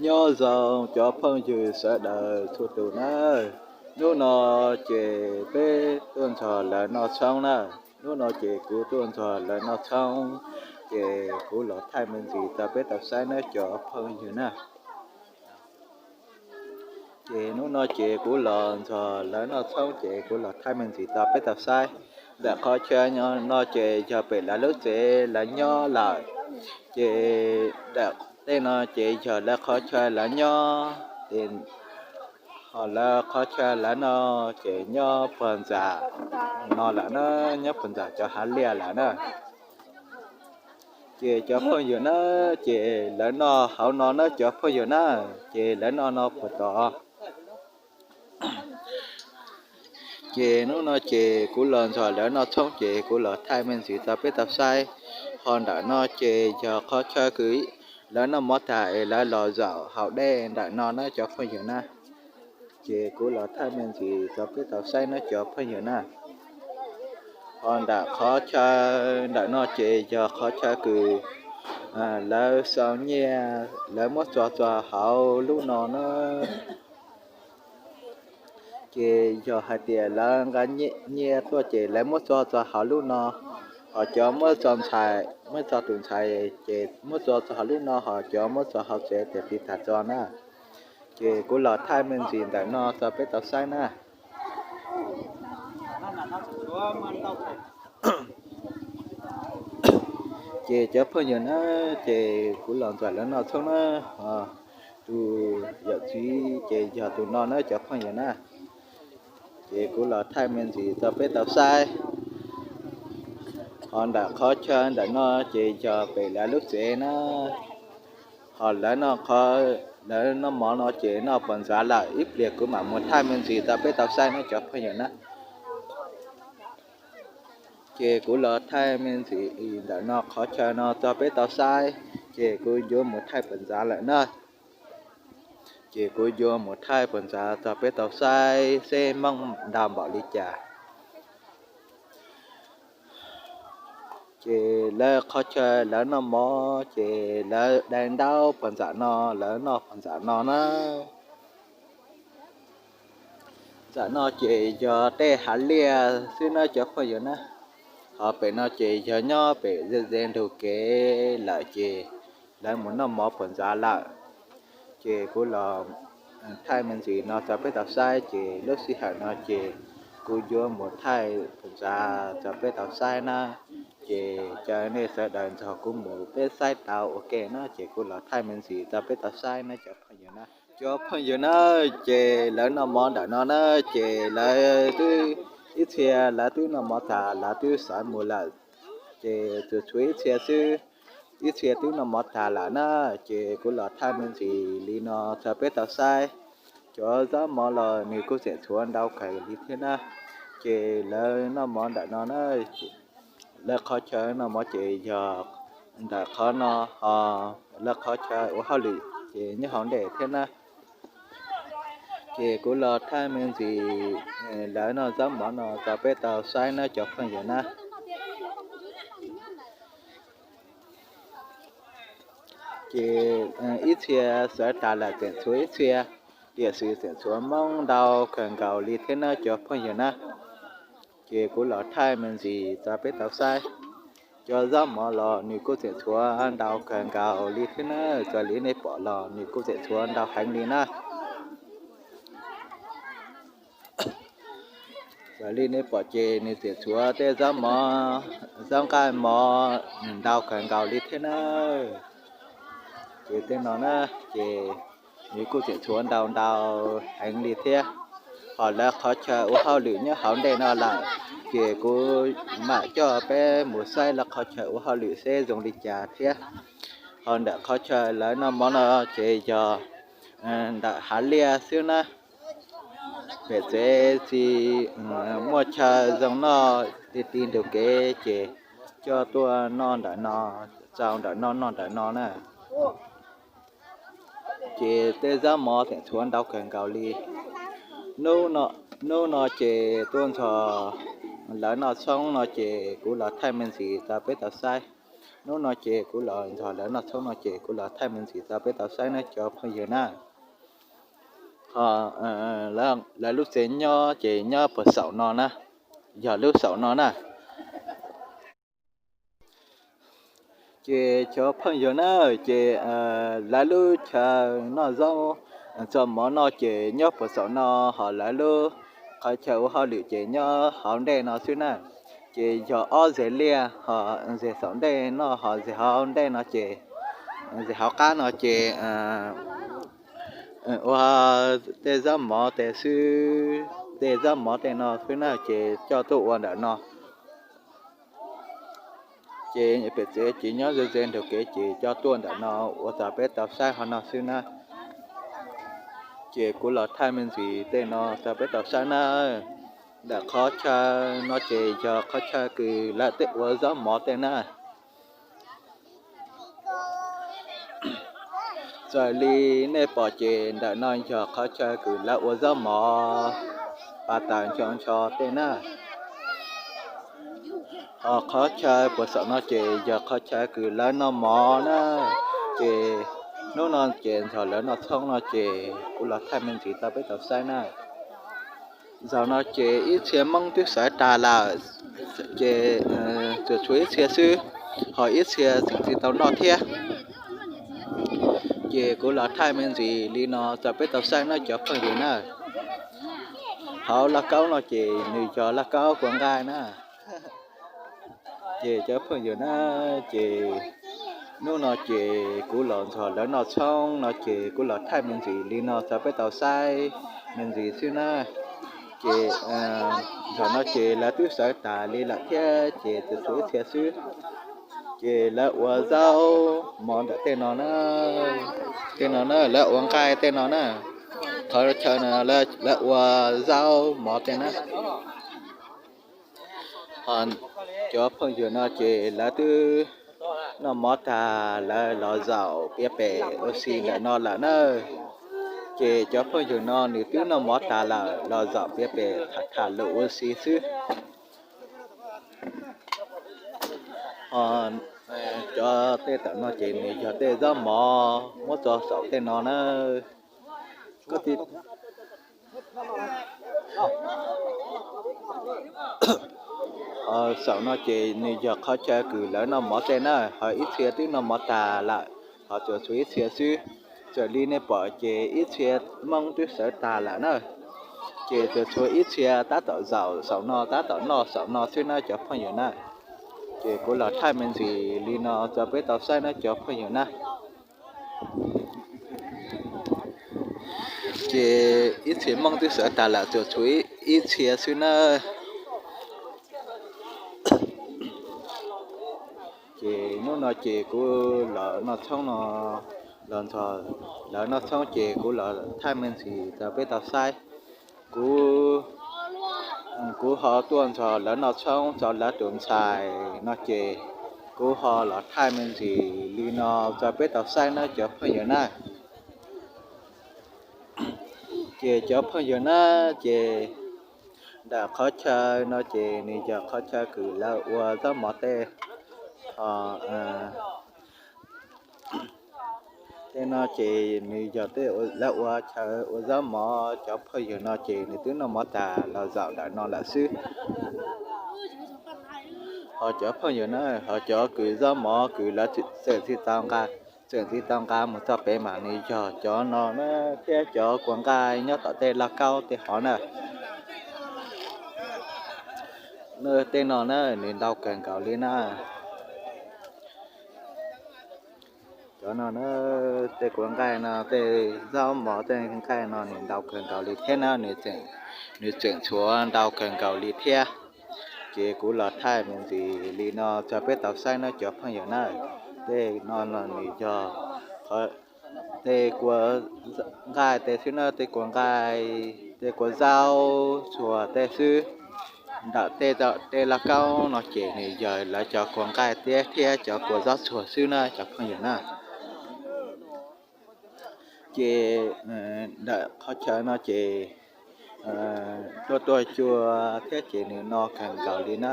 Nyob zoo cov phooj ywg sawv daws txhua tus na. Hnub no ces peb tuaj ntxog lawv noj tshoob na. Hnub no ces kuv tuaj ntxog lawv noj tshoob, ces kuv los thaij me ntsis rau peb tau saib nawb cov phooj ywg na. Ces hnub no ces kuv los ntxog lawv noj tshoob ces kuv los thaij me ntsis rau peb tau saib. Ntawm qhov chaw no ces yog pem lawv lub tsev lawv nyob lawm. Ces ntawm tej no ces yog lawv qhov chaw lawv nyob, ces ho lawv qhov chaw lawv no ces nyob puag nram no lawm na, nyob puag nram cov hav liaj lawm na. Ces cov phooj ywg na, ces lawv noj hauv no na cov phooj ywg na, ces lawv noj no puag tod. Ces hnub no ces kuv los ntxog lawv noj tshoob ces kuv los thaij me ntsis rau peb tau saib. Ho ntawm no ces yog qhov chaw kws lawv noj mov tag es lawv los zaum haus dej ntawm no na cov phooj ywg na. Ces kuv los thaij me ntsis rau peb tau saib na cov phooj ywg na. Ho ntawm qhov chaw ntawm no ces yog qhov chaw kws lawv sau nyiaj, lawv muab txog txog hauv lub no na. Ces yog hais tias lawv nqa nyiaj tuaj ces lawv muab txog txog hauv lub no, ho cov muab txog ntxhais, muab txog tus ntxhais ces muab txog txog hauv lub no, ho cov muab txog hauv tsev ces tiv thaiv txog na. Ces kuv los thaij me ntsis ntawm no rau peb tau saib na. Ces cov phooj ywg na, ces kuv los ntxog lawv noj tshoob na, tus yawm txiv ces yog tus no na cov phooj ywg na. Ces kuv los thaij me ntsis rau peb tau saib. Ho ntawm qhov chaw ntawm no ces yog pem lawv lub tsev na. Ho lawv noj qhov, lawv noj mov no ces noj puag ntxov lawm, ib pliag kuv mam mus thaij me ntsis rau peb tau saib na cov phooj ywg na. Ces kuv los thaij me ntsis ntawm no qhov chaw no rau peb tau saib, ces kuv yuav mus thaij puag ntxov lawm na. Ces kuv yuav mus thaij puag ntxov rau peb tau saib seb Hmoob ntau npaum li cas. Ces lawv qhov chaw lawv noj mov ces lawv dai ntaub puag ntxov no, lawv noj puag ntxov no na. Ntawm no ces yog tej hav liaj xwb na cov phooj ywg na. Ho pem no ces yog nyob pem ze ze ntug kev lawm ces lawv mus noj mov puag ntxov lawm. Ces kuv los thaij me ntsis no rau peb tau saib, ces lub sij hawm no ces kuv yuav mus thaij puag ntxov rau peb tau saib na. Ces caw nej sawv daws nrog kuv mus peb saib tau ua ke na, ces kuv los thaij me ntsis rau peb tau saib na cov phooj ywg na. Cov phooj ywg na, ces lawv noj mov ntawm no na, ces lawv twb, ib txhia lawv twb noj mov tag lawv twb sawv mus lawm. Ces tsuas tshuav ib txhia xwb, ib txhia twb noj mov tag lawm na. Ces kuv los thaij me ntsis li no rau peb tau saib. Cov zaub mov los nws kuj tseem tshuav ntau kawg li thiab na. Ces lawv noj mov ntawm no na, lawv qhov chaw noj mov ces yog ntawm qhov no, ho lawv qhov chaw ua hauj lwm ces nyob hauv ntej thiab na. Ces kuv los thaij me ntsis lawv noj zaub mov no rau peb tau saib na cov phooj ywg na. Ces ib txhia sawv tas lawm tseem tshuav ib txhia, tiam sis tseem tshuav Hmoob ntau kawg nkaus li thiab na cov phooj ywg na. Ces kuv los thaij me ntsis rau peb tau saib. Cov zaub mov los nws kuj tseem tshuav ntau kawg nkaus li thiab na, raws li nej pom los nws kuj tseem tshuav ntau heev li na. Raws li nej pom ces nws tseem tshuav tej zaub mov, zaub nqaij mov ntau kawg nkaus li thiab na. Ces tej no na, ces nws kuj tseem tshuav ntau ntau heev li thiab. Ho lawv qhov chaw ua hauj lwm nyob hauv ntej no lawm, ces kuv mam coj peb mus saib lawv qhov chaw ua hauj lwm seb zoo li cas thiab. Ho ntawm qhov chaw lawv noj mov no ces yog ntawm hav liaj xwb na. Pem tsev tsis muaj chaw zoo noj, ti ti ntug kev ces coj tuaj noj ntawm no, txaus ntawm no noj ntawm no na. Ces tej zaub mov tseem tshuav ntau kawg nkaus li. Hnub no ces tuaj ntxog lawv noj tshoob no ces kuv los thaij me ntsis rau peb tau saib. Hnub no ces kuv los nrog lawv noj tshoob no ces kuv los thaij me ntsis rau peb tau saib na cov phooj ywg na. Ho lawv lub tsev nyob ces nyob puag saum no na, yog lub saum no na. Ces cov phooj ywg na, ces lawv lub chaw noj zaub tso mov no ces nyob puag saum no, ho lawv lub qhov chaw ua hauj lwm ces nyob hauv ntej no xwb na. Ces yog ob zeg liaj, ho zeg saum ntej no ho zeg hauv ntej no ces, zeg hauv qab no ces ua tej zaub mov tej xwb, tej zaub mov tej no xwb na ces coj tuaj ua ntawm no. Ces pem tsev ces nyob ze ze nraum kev ces coj tuaj ntawm no ua rau peb tau saib ho no xwb na. Ces kuv los thaij me ntsis tej no rau peb tau saib na. Ntawm qhov chaw no ces yog qhov chaw kws lawv tej ua zaub mov tej na. Raws li nej pom ces ntawm no yog qhov chaw kws lawv ua zaub mov, pas tawm ncho ncho tej na. Ho qhov chaw puag saum no ces yog qhov chaw kws lawv noj mov na. Ces hnub no ces nrog lawv noj tshoob no ces kuv los thaij me ntsis rau peb tau saib na. Zaum no ces ib txhia Hmoob twb sawv tas lawm, ces tsuas tshuav ib txhia xwb, ho ib txhia tseem tsis tau noj thiab. Ces kuv los thaij me ntsis li no rau peb tau saib na cov phooj ywg na. Hauv laj kaub no ces nws yog laj kaub kua nqaij na. Ces cov phooj ywg na, ces hnub no ces kuv los nrog lawv noj tshoob no ces kuv los thaij me ntsis li no rau peb tau saib me ntsis xwb na. Ces zaum no ces lawv twb sawv tas li lawm thiab ces tsuas tshuav ib txhia xwb. Ces lawv ua zaub mov ntawm tej no na, tej no na lawv ua nqaij tej no na. Qhov chaw no lawv ua zaub mov tej na. Ho cov phooj ywg no ces lawv twb noj mov tag lawv los zaum piav pem ua si ntawm no lawm na. Ces cov phooj ywg no nws twb noj mov tag lawm los zaum piav pem tham tham lus ua si xwb. Ho cov tej tam no ces nws yog tej zaub mov muab tso saum tej no na. Ho saum no ces nws yog qhov chaw kws lawv noj mov tej na, ho ib txhia twb noj mov tag lawm, ho tsuas tshuav ib txhia xwb. Raws li nej pom ces ib txhia Hmoob twb sawv tag lawm na, ces tsuas tshuav ib txhia tab tom zaum saum no tab tom noj saum no xwb na cov phooj ywg na. Ces kuv los thaij me ntsis li no rau peb tau saib na cov phooj ywg na. Ces ib txhia Hmoob twb sawv tag lawm tsuas tshuav ib txhia xwb na. Ces hnub no ces kuv los noj tshoob no, los nrog lawv noj tshoob ces kuv los thaij me ntsis rau peb tau saib. Kuv, kuv ho tuaj nrog lawv noj tshoob rau lawv tus ntxhais no ces kuv ho los thaij me ntsis li no rau peb tau saib na cov phooj ywg na. Ces cov phooj ywg na, ces ntawm qhov chaw no ces nws yog qhov chaw kws lawv ua zaub mov tej. Ho tej no ces nws yog tej lawv ua chaw ua zaub mov, cov phooj ywg no ces nws twb noj mov tas los zaum ntawm no lawm xwb. Ho cov phooj ywg na, ho cov kws zaub mov kws lawv tseem tsis tau nqa, tseem tsis tau nqa mus txog pem mas nws yog cov no na, thiab cov kua nqaij nyob tom tej laj kaub tej hov na. Tej no na nws ntau kawg nkaus li na. Cov no na, tej kua nqaij no, tej zaub mov tej nqaij no nws ntau kawg nkaus li thiab na, nws tseem tshuav ntau kawg nkaus li thiab. Ces kuv los thaij me ntsis li no rau peb tau saib na cov phooj ywg na. Tej no no nws yog tej kua nqaij tej xwb na, tej kua nqaij, tej kua zaub tsuag tej xwb. Ntawm tej laj kaub no ces nws yog lawv cov kua nqaij thiab, thiab cov kua zaub tsuag xwb na cov phooj ywg na. Ces ntawm qhov chaw no ces tuaj tuaj cua thiab ces nws no kawg nkaus li na.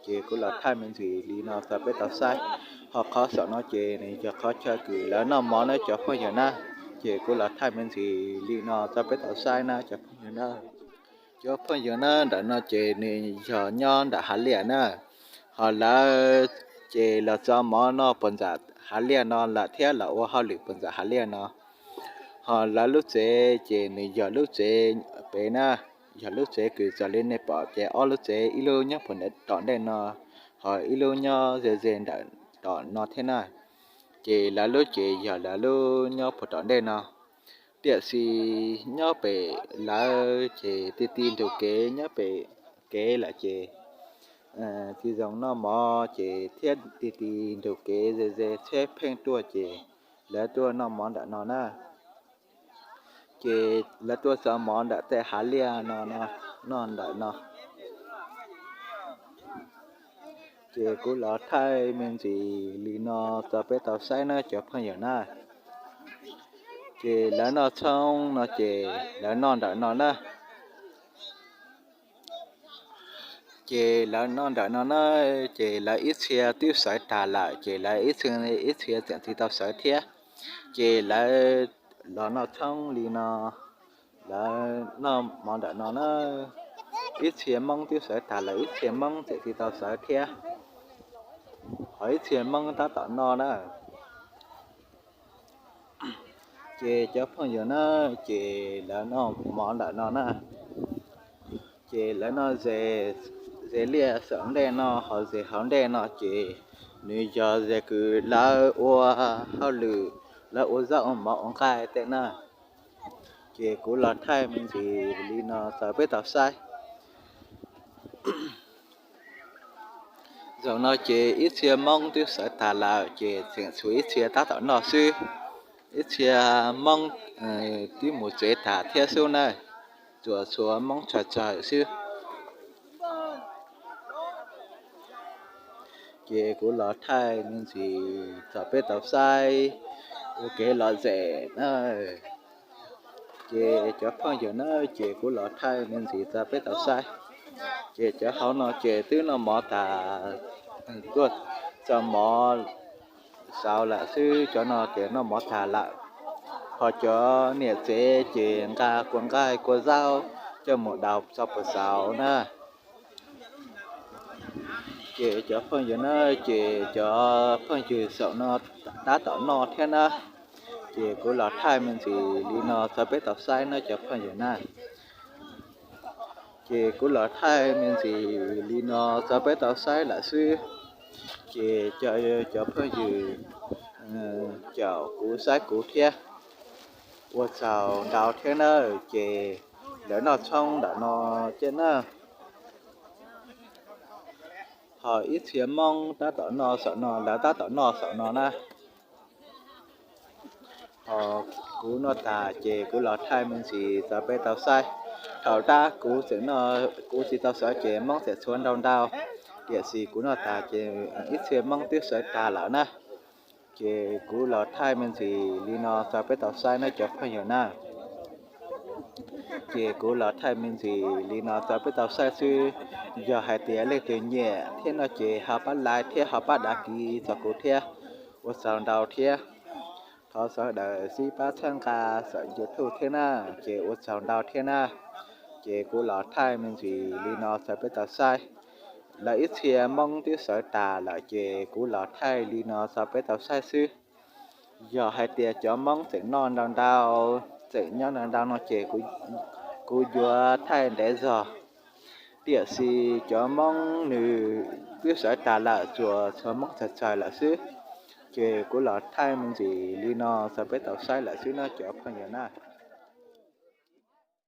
Ces kuv los thaij me ntsis li no rau peb tau saib. Ho qhov saum no ces nws yog qhov chaw kws lawv noj mov na cov phooj ywg na. Ces kuv los thaij me ntsis li no rau peb tau saib na cov phooj ywg na. Cov phooj ywg na, ntawm no ces nws yog nyob nram hav liaj na. Ho lawv ces los txo mov noj puag nram hav liaj no lawm thiab los ua hauj lwm puag nram hav liaj no. Ho lawv lub tsev ces nws yog lub tsev pem na, yog lub tsev kws raws li nej pom ces ob lub tsev, ib lub nyob puag nram tom ntej no, ho ib lub nyob ze ze ntawm tom no thiab na. Ces lawv lub ces yog lawv lub nyob puag tom ntej no. Tiam sis nyob pem lawv ces ti ti ntug kev nyob pem kev lawm ces tsis zoo noj mov ces thiab ti ti ntug kev ze ze tsheb pheej tuaj ces lawv tuaj noj mov ntawm no na. Ces lawv tuaj txo mov ntawm tej hav liaj no, noj ntawm no. Ces kuv los thaij me ntsis li no rau peb tau saib na cov phooj ywg na. Ces lawv noj tshoob no ces lawv noj ntawm no na. Ces lawv noj ntawm no na, ces lawv ib txhia twb sawv tag lawm ces lawv ib txhia, ib txhia tseem tsis tau sawv thiab. Ces lawv los noj tshoob li no, lawv noj mov ntawm no na. Ib txhia Hmoob twb sawv tag lawm, ib txhia Hmoob tseem tsis tau sawv thiab, ho ib txhia Hmoob tab tom noj na. Ces cov phooj ywg na, ces lawv noj mov ntawm no na. Ces lawv noj ze, ze liaj saum ntej no ho ze hauv ntej no ces nws yog ze kws lawv ua hauj lwm, lawv ua zaub ua mov ua nqaij tej na. Ces kuv los thaij me ntsis li no rau peb tau saib. Zaum no ces ib txhia Hmoob twb sawv tag lawm ces tseem tshuav ib txhia tab tom noj xwb. Ib txhia Hmoob twb mus tsev tag thiab xwb na, tsuas tshuav Hmoob tsawg tsawg xwb. Ces kuv los thaij me ntsis rau peb tau saib ua kev lom zem na. Ces cov phooj ywg na, ces kuv los thaij me ntsis rau peb tau saib. Ces cov hauv no ces twb noj mov tag, tuaj txo mov xauv lawm xwb, cov no ces noj mov tag lawm. Ho cov niam tsev ces nqa kua nqaij kua zaub coj mus daus tso puag saud na. Ces cov phooj ywg na, ces cov phooj ywg saum no tab tom noj thiab na. Ces kuv los thaij me ntsis li no rau peb tau saib na cov phooj ywg na. Ces kuv los thaij me ntsis li no rau peb tau saib lawm xwb. Ces cov, cov phooj ywg caum kuv saib kuv thiab, ua tsaug ntau thiab na. Ces lawv noj tshoob ntawm no thiab na. Ho ib txhia Hmoob tab tom noj saum no, lawv tab tom noj saum no na. Ho kuv noj tag ces kuv los thaij me ntsis rau peb tau saib. Thaum tab kuv tseem noj, kuv tsis tau sawv ces Hmoob tseem tshuav ntau ntau, tiam sis kuv noj tag ces ib txhia Hmoob twb sawv tag lawm na. Ces kuv los thaij me ntsis li no rau peb tau saib na cov phooj ywg na. Ces kuv los thaij me ntsis li no rau peb tau saib xwb. Yog hais tias leej twg nyiam thiab no ces ho pab like thiab ho pab đăng ký rau kuv thiab, ua tsaug ntau thiab. Thov sawv daws sib pab txhawb nqa saum YouTube thiab na, ces ua tsaug ntau thiab na. Ces kuv los thaij me ntsis li no rau peb tau saib. Lawv ib txhia Hmoob twb sawv tag lawm ces kuv los thaij li no rau peb tau saib xwb. Yog hais tias cov Hmoob tseem noj ntau ntau, tseem nyob ntau ntau no ces kuv yuav thaij ntev zog. Tiam sis cov Hmoob nws twb sawv tag lawm, tsuas tshuav Hmoob tsawg tsawg lawm xwb. Ces kuv los thaij me ntsis li no rau peb tau saib lawm xwb na cov phooj ywg na.